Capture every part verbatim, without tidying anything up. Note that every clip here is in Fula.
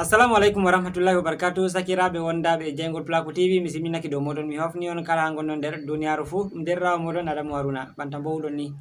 Assalamu aleykum wa rahmatullahi wa barakatuh. Sakiraaɓe wondaaɓe e jeyngol Placo T V, mi siminaki dow moɗon, mi hofni on kala haa ngonɗon nder duniyaaru fuu. Ɗum deerɗiraawo moɗon Adamu Haruna, banta mboowɗon ni.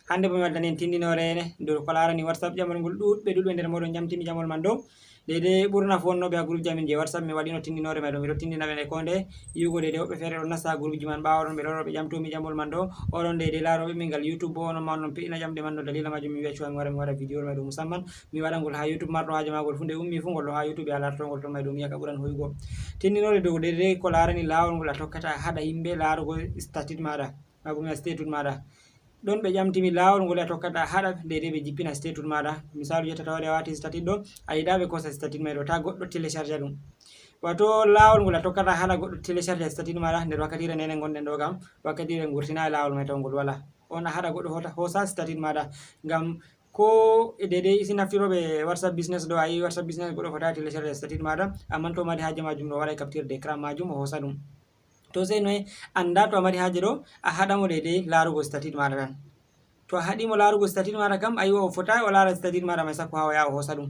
Hannde bo mi waddani en tindinoore ene dow ko laarani WhatsApp. Jamol ngol ɗuuɗɓe ɗuuɗɓe nder moɗon njamtimi jamol man dow. Deydey ɓurna fuu wonnooɓe haa groupe ji amin je WhatsApp, mi waɗino tindinoore may ɗo, mi ɗo tindina ɓe nde koo ndeye. Yi'ugo deydey woɓɓe feere ɗon nasta haa groupe ji man, ɓaawo ɗon ɓe ɗo ɗo ɓe ƴamtoomi jamol man ɗo. Oɗon deydey laarooɓe ɓe ngal YouTube bo, onon ma onon pe'ina ƴamɗe man ɗo, dalila maajum mi wi'a cuwa mi wara mi waɗa video may ɗo musamman. Mi waɗa ngol haa YouTube, marɗo haaje maagol fuu nde ummi fuu ngol ɗo haa YouTube a larto ngol ton may ɗo, mi wi'a ka ɓuran hoyugo. Tindinoore dow deydey ko laarani laawol ngol a tokkata a haɗa yimɓe laarugo statut maaɗa, maa bo mi wi'a statut maaɗa. Ɗon ɓe ƴamtimi laawol ngol a tokkata a haɗa deydey ɓe jippina statut maaɗa. Misaalu, jotta to a waɗi a waati statut ɗo, a yiɗaa ɓe koosa statut may ɗo, taa goɗɗo télécharge ɗum. Waato laawol ngol a tokkata a haɗa goɗɗo télécharge statut maaɗa nder wakkatiire nde enen ngonɗen ɗo kam, wakkatiire ngurtinaay laawol may taw ngol walaa. On a haɗa goɗɗo hoota, hoosa statut maaɗa. Ngam ko e deydey si naftirooɓe WhatsApp Business ɗo, a yi WhatsApp Business goɗɗo fotaay télécharge statut maaɗa, ammaa to o mari haaje maajum ɗo waɗay capture d'écran maajum o hoosa ɗum. To sey noye, annda to a mari haaje ɗo, a haɗa mo deydey laarugo statut maaɗa tan. To a haɗi mo laarugo statut maaɗa kam, a yi o fotaay o laara statut maaɗa may sakko haa o yaha o hoosa ɗum.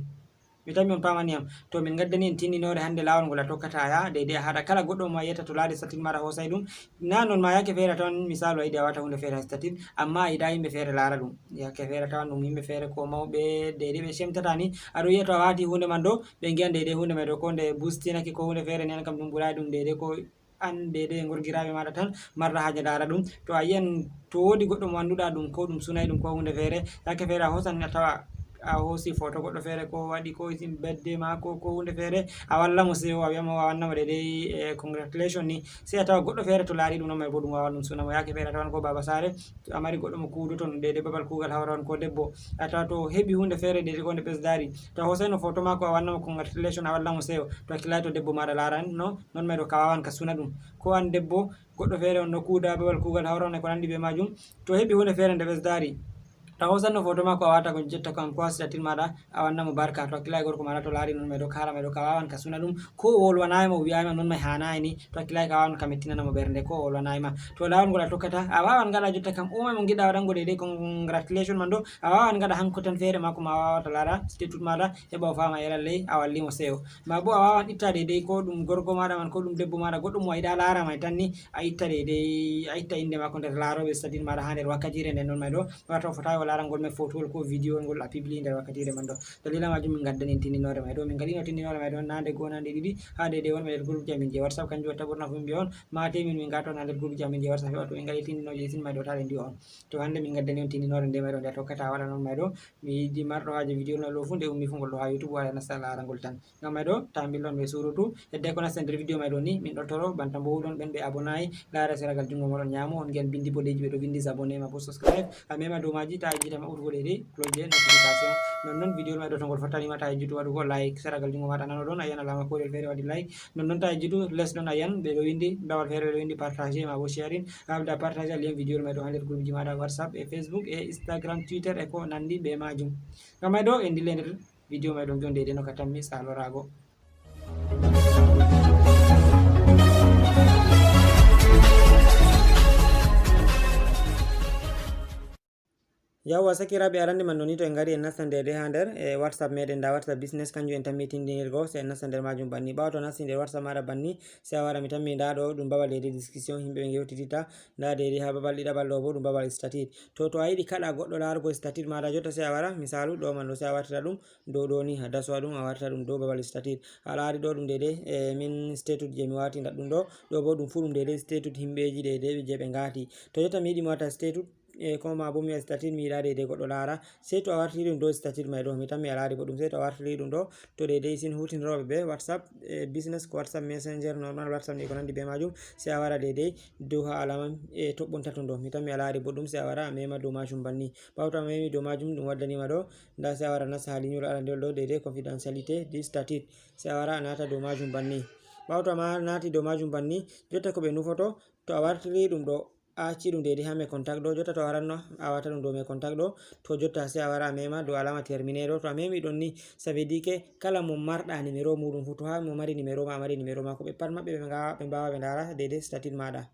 Mi tammi on paamani yam. To min ngaddani en tindinoore hannde laawol ngol a tokkata a yaha, deydey a haɗa kala goɗɗo mo a yi'ata to laari statut maaɗa hoosay ɗum. Na non ma yaake feere a tawan misaalu a yiɗi a waata huunde feere haa statut, ammaa a yiɗaa yimɓe feere laara ɗum. Yaake feere a tawan ɗum yimɓe feere ko mawɓe deydey ɓe cemtata ni. A ɗo yi'a to a waati huunde man ɗo, ɓe ngi'an deydey huunde may ɗo ko nde bustinake ko huunde feere ni an kam ɗum ɓuraay ɗum deydey ko an deydey e ngorgiraaɓe maaɗa tan marɗa haaje ndaara ɗum. To a yi'an to woodi goɗɗo mo annduɗaa ɗum, ko ɗum sunay ɗum, ko huunde feere, yaake feere a hoosan a tawa a hoosi foto goɗɗo feere, ko waɗi, ko isin bedde maako, ko huunde feere, a walla mo seyo, a wi'a mo a wanna mo deydey, e congratulation ni. Sey a tawa goɗɗo feere to laari ɗum, non may bo ɗum waawan ɗum suna mo. Yaake feere a tawan ko baaba saare, to a mari goɗɗo mo kuudoton deydey babal kuugal hawra on, ko debbo, a tawa to heɓi huunde feere deydey ko nde ɓesdaari, to a hoosayno foto maako a wanna mo congratulation, a walla mo seyo, to a hakkilay to debbo maaɗa laaran no, non may ɗo ka waawan ka suna ɗum. Ko an debbo, goɗɗo feere on no kuuda babal kuugal hawra on e ko nanndi bee maajum, to heɓi huunde feere nde ɓesdaari, to a hoosanno foto maako a waata ko jotta ko am ko haa statut maaɗa, a wanna mo barka, to hakkilay gorko maaɗa to laari non may ɗo ka haara may ɗo ka waawan ka suna ɗum, ko o wolwanaay ma o wi'aay ma non may haanaay ni, to hakkilay ka waawan ka mettinana mo ɓernde ko o wolwanaay ma. To laawol ngol a tokkata, a waawan ngaɗa jotta kam o may mo ngiɗɗa waɗango deydey congratulation man ɗo, a waawan ngaɗa hanko tan feere maako ma a waawata laara statut maaɗa, heɓa o faama e lalley a walli mo seyo. Maa bo a waawan itta deydey ko ɗum gorko maaɗa man, ko ɗum debbo maaɗa, goɗɗo mo a yiɗaa laara may tan ni, a itta deydey, a itta innde maako nder laarooɓe statut maaɗa haa nder wakkatiire nden non may ɗo, wata o fotaay o laarangol may fotowol ko vidéowol ngol a publie nder wakkatiire man ɗo. Dalila maajum min ngaddani en tindinoore may ɗo. Min ngaɗino tindinoore may ɗo naa nde goo naa nde ɗiɗi, haa deydey wonɓe nder groupe ji amin je WhatsApp, kanjum watta ɓurna fuu min mbi'a on, maate min min ngato naa nder groupe ji amin je WhatsApp, heɓa to min ngaɗi tindinooje isin may ɗo taa ɗe ndi'a on. To hannde min ngaddani on tindinoore nde may ɗo nde a tokkata a waɗa non may ɗo. Mi yiɗi marɗo haaje vidéowol may ɗo fuu nde ummi fuu ngol ɗo haa YouTube wara nasta laarangol tan. Ngam may ɗo, taa mbillon bee surutu. Hedde ko nasta nder vidéo may ɗo ni, min ɗo toro banta mboowɗon ɓen ɓe abonaay, laara seragal junngo moɗon nyaamo, on ngi'an bindi boɗeeji ɓe ɗo vindi s'abonner maa bo subscribe. A meema dow maaji, taa yejjita maɓɓutugo deydey cloche notification. Non non vidéo may ɗo to ngol fottani ma, taa yejjitu waɗugo like, seragal junngo maaɗa nano ɗon, a yi'an alaama koyɗol feere waɗi like. Non non taa yejjitu les ɗon a yi'an ɓe ɗo windi, bawal feere ɓe ɗo windi partager maa bo sharing. A habda partager a lien vidéo may ɗo haa nder groupe ji maaɗa WhatsApp e Facebook e Instagram, Twitter e ko nanndi bee maajum. Ngam may ɗo en ndille nder vidéo may ɗon jonde eɗen hokka tammi saaloraago. Yawwa, sakiraaɓe, arande man no ni to en ngari en nasta nder de haa nder e WhatsApp meɗen, nda WhatsApp business, kanjum en tammi tindinirgo, se en nasta nder majum banni. Ɓaawo to a nasti nder WhatsApp maɗa banni, se a wara mi tammi nda ɗo ɗum babal deydey discussion, himɓe ɓe ngewtititta, nda deydey ha babal ɗiɗaɓal ɗo bo ɗum babal statut. To, to a yiɗi kaɗa goɗɗo laarugo statut maɗa jotta, se a wara, misalu, ɗo man ɗo, se a wartira ɗum dow ɗo ni, a dasowa ɗum, a wartira ɗum dow babal statut. A laari ɗo ɗum deydey, e min statut je mi wati nda ɗum ɗo, ɗo bo ɗum fu ɗum deydey statut himɓeji deydey je ɓe ngati. To jotta mi yiɗi mi wata statut, e ko ma bo mi wi'a statut mi yiɗa deydey goɗɗo laara, sey to a wartiri ɗum dow statut may ɗo, mi tammi a laari bo ɗum, sey to a wartiri ɗum ɗo, to deydey sin hutinirooɓe be WhatsApp, e business ko WhatsApp Messenger, normal WhatsApp ni ko nandi be majum, sey a wara deydey dow ha alama e toɓɓon tato ɗo, mi tammi a laari bo ɗum, sey a wara a mema dow majum banni. Ɓaawo to a memi dow majum ɗum waddanima ɗo, nda sey a wara nasta ha linyol arandeol ɗo deydey confidentialité du statut, sey a wara a nata dow majum banni. Ɓaawo to a ma nati dow majum banni, jotta ko ɓe nufoto, to a wartiri ɗum ɗo, a acci ɗum deydey ha mes contacts ɗo, jotta to a waranno a wata ɗum dow mes contacts ɗo, to jotta sey a wara a mema dow alama terminer ɗo, to a memi ɗon ni, ça veut dire que kala mo marɗa numéro muɗum fu, to ha mo mari numéro ma, a mari numéro maako, ɓe pat maɓɓe ɓe ngawa, ɓe mbawa ɓe ndara deydey statut maɗa.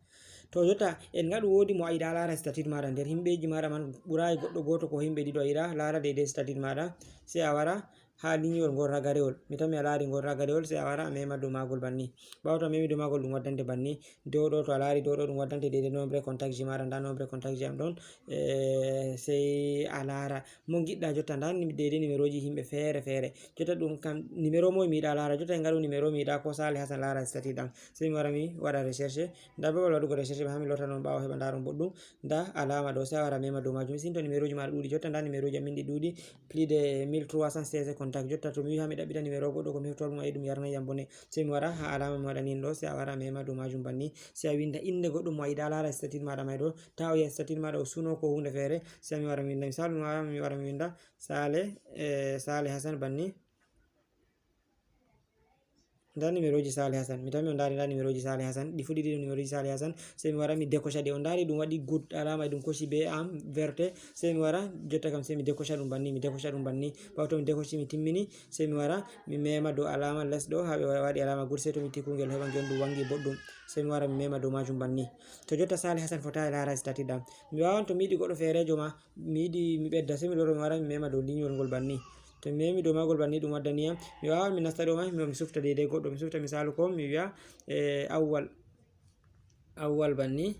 To jotta en ngaɗu woodi mo a yiɗa laara statut maɗa nder himɓeji maɗa man, ɓurayi goɗɗo goto ko himɓe ɗiɗo a yiɗa laara deydey statut maɗa, sey a wara ha liñol ngol ragarewol. Mi tammi a laari ngol ragarewol, sey a wara a mema dow maagol banni. Ɓaawo to a memi dow maagol, ɗum waddante banni. Dow ɗo to a laari dow ɗo, ɗum waddante deydey nombre contact ji maaɗa. Nda nombre contact ji am ɗon. Eh, sey a laara mo ngiɗɗa jotta. Nda ni-, deydey numéro ji yimɓe feere feere. Jotta ɗum kam numéro moy mi yiɗa laara. Jotta en ngaɗu numéro mi yiɗa ko Sale Hassan laara statut ɗam. Sey mi wara mi waɗa recherche. Nda babal waɗugo recherche ɓe ha mi lota non ɓaawo heɓa ndaron boɗɗum. Nda alama ɗo, sey a wara mema dow majum. Sinto numéro ji maaɗa ɗuuɗi jotta, nda numéro ji am min ɗi ɗuuɗi. Plus de mille trois cent seize contact. Jotta to mi wi ha mi ɗaɓɓita numéro goɗɗo ko mi hefto ɗum, ayi ɗum yarnay yam bone. Sey mi wara ha alama mi waɗani ɗo, sey a wara mema dow majum banni. Sey a winda innde goɗɗo mo a yiɗa laara statut maaɗa may ɗo. Ta o yi'a statut maaɗa o suno ko hunde feere. Sey mi wara mi winda. Misalu mi wara mi wara mi winda Sale, eh, Sale Hassan banni. Nda numéro ji Sale Hassan. Mi tammi on ndaari nda numéro ji Sale Hassan. Ɗi fu ɗiɗi ɗum numéro ji Sale Hassan. Sey mi wara mi décocha ɗi. On ndaari ɗum waɗi good alama, ɗum koci be am verte. Sey mi wara jotta kam sey mi décocha ɗum banni, mi décocha ɗum banni. Ɓaawo to mi décochi mi timmini, sey mi wara mi mema dow alama les ɗo ha ɓe wa-, waɗi alama good. Sey to mi tikku ngel heɓa ngel ɗum wangi boɗɗum. Sey mi wara mi mema dow majum banni. To jotta Sale Hassan fota e laara statut ɗam. Mi wawan to mi yiɗi goɗɗo feerejo ma, mi yiɗi mi ɓedda, sey mi loro mi wara mi mema dow liñol ngol banni. To mi memi dow maagol banni ɗum waddani yam. Mi wawan mi nasta ɗo ma, mi, mi sufta deydey goɗɗo. Mi sufta misalu ko mi wi'a, eh, Awwal. Awwal banni.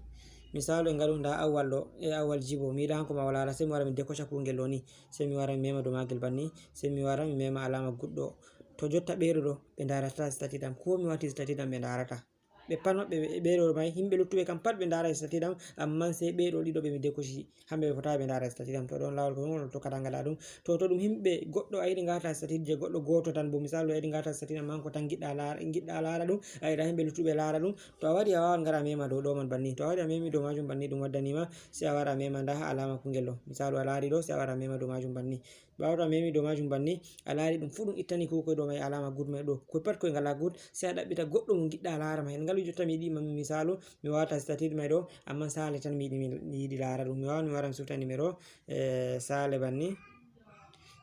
Misalu en ngaɗu nda Awwal ɗo, eh, Awwal Jibo. Mi yiɗa hanko ma o laara, sey mi wara mi décocha kungel ɗo ni. Sey mi wara mi mema dow maagel banni. Sey mi wara mi mema alama good ɗo. To jotta ɓeeɗo ɗo, ɓe ndarata statut ɗam. Ko mi wati statut ɗam ɓe ndarata. Ɓe pat maɓɓe ɓe, ɓeeɗo may, yimɓe luttuɓe kam pat ɓe ndaara statut ɗam, amman sey ɓeeɗo ɗiɗo ɓe mi décochi, hamɓe ɓe fotaay ɓe ndaara statut ɗam. To ɗon laawol ko ngol tokkata ngaɗa ɗum. To, to ɗum yimɓe goɗɗo a yiɗi ngata statut je goɗɗo gooto tan, bo misalu a yiɗi ngata statut ɗam, hanko tan ngiɗɗa laara, ngiɗɗa laara ɗum, a yiɗa yimɓe luttuɓe laara ɗum. To a waɗi a wawan ngara a mema dow ɗo man banni. To a waɗi a memi dow majum banni, ɗum waddani ma, sey a wara a mema nda alama kungel ɗo. Misalu a laari ɗo, sey a wara a mema dow majum banni. Ɓaawo to a memi dow majum banni, a laari ɗum fuu ɗum ittani kuukoy ɗo may alama good may ɗo. Koy pat koy ngala good, sey a ɗaɓɓita goɗɗo mo ngiɗɗa laara may. En ngalu jotta mi yiɗi ma-, misalu, mi wata statut may ɗo, amman Sale tan mi yiɗi, mi, mi yiɗi laara ɗum. Mi wawan mi wara mi sufta numéro, eh, Sale banni.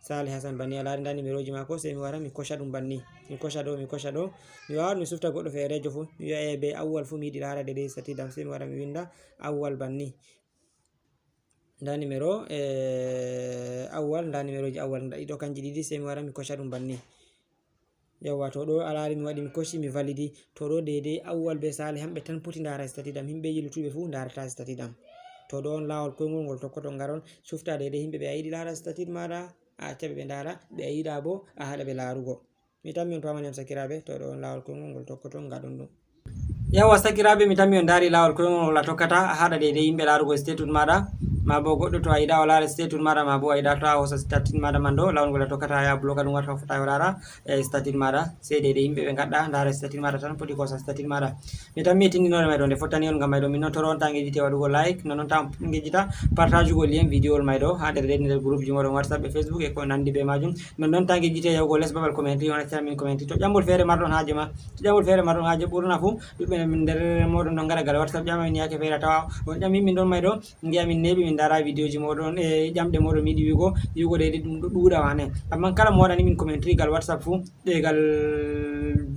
Sale Hassan banni, a laari nda numéro ji maako, sey mi wara mi koca ɗum banni. Mi koca ɗo, mi koca ɗo. Mi wawan mi sufta goɗɗo feerejo fuu. Mi wi'a, eh, be Awwal fuu mi yiɗi laara deydey statut ɗam. Sey mi wara mi winda Awwal banni. Nda numéro, eh, Awwal, nda numéro ji Awwal, nda ɗiɗo kanji ɗiɗi, sey mi wara mi koca ɗum banni. Yawwa, to ɗo a laari mi waɗi mi koci mi validi, to ɗo deydey Awwal be Sale hamɓe tan poti ndaara statut ɗam, yimɓe luttuɓe fuu ndaarata statut ɗam. To ɗo on laawol koyngol ngol tokkoton ngaron, sufta deydey yimɓe ɓe a yiɗi laara statut maaɗa, a acca ɓe ɓe ndaara, ɓe a yiɗa bo a haɗa ɓe laarugo. Mi tammi on paamani am sakiraaɓe, to ɗo on laawol koyngol ngol tokkoton ngaɗon ɗum. Yawwa sakiraaɓe, mi tammi on ndaari laawol koyngol ngol a tokkata, a haɗa deydey yimɓe laarugo statut maaɗa, ma bo goɗɗo to a yiɗa o laara statut maaɗa, ma bo a yiɗa to a hoosa statut maaɗa man ɗo, laawol ngol a tokkata a yaha bloka ɗum, wata o fota o laara, eh, statut maaɗa, sey deydey yimɓe ɓe ngaɗɗa ndaara statut maaɗa tan poti ko hoosa statut maaɗa. Mi tammi tindinoore may ɗo nde fottani on ngam may ɗo, min non toro on ta ngejjite waɗugo like, non non ta ngejjita partageugol lien vidéo ol may ɗo ha nder, nder groupe ji moɗon WhatsApp e Facebook e ko nandi be majum. Non non ta ngejjite yahugo les babal commentary on accana min commentary. To ƴamol feere marɗon haaje ma, to ƴamol feere marɗon haaje ɓurna fuu, ɗuɗɓe nder moɗon ɗon ngara gal WhatsApp ƴama min yaake feere tawa on ƴami min ɗon may ɗo, ngi'a min neeɓi min ndaara vidéo ji moɗon e ƴamɗe moɗon mi yiɗi wi'ugo, wi'ugo deydey ɗum ɗo ɗuuɗa wane. Amman kala mo waɗani min commentary gal WhatsApp fuu, ɗe gal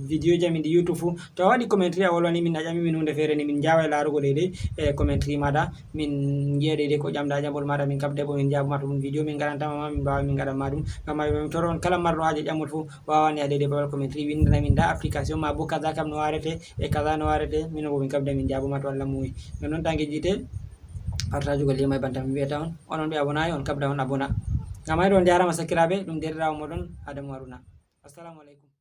vidéo ji amin ɗi YouTube fuu, to a waɗi commentary a wolwani min a ƴami min huunde feere ni min njaaway laarugo deydey e commentary maaɗa, min ngi'a deydey ko ƴamɗa ƴamol maaɗa min kabda bo min njaabuma to ɗum vidéo min ngaɗantama ma min mbaawa min ngaɗan ma ɗum. Ngam may min toro on kala marɗo haaje ƴamol fuu wawan yaha deydey babal commentary windana min nda application ma bo kaza kam no warete e kaza no warete, min bo min kabda min njaabuma to Allah muuyi. Non non ta ngejjite partageugol lien may banta mi wi'ata on, onon ɓe abonaay on kabda on abona. Ngam may ɗo on njaarama sakiraaɓe, ɗum deerɗiraawo moɗon Adamu Haruna. Assalamu aleykum.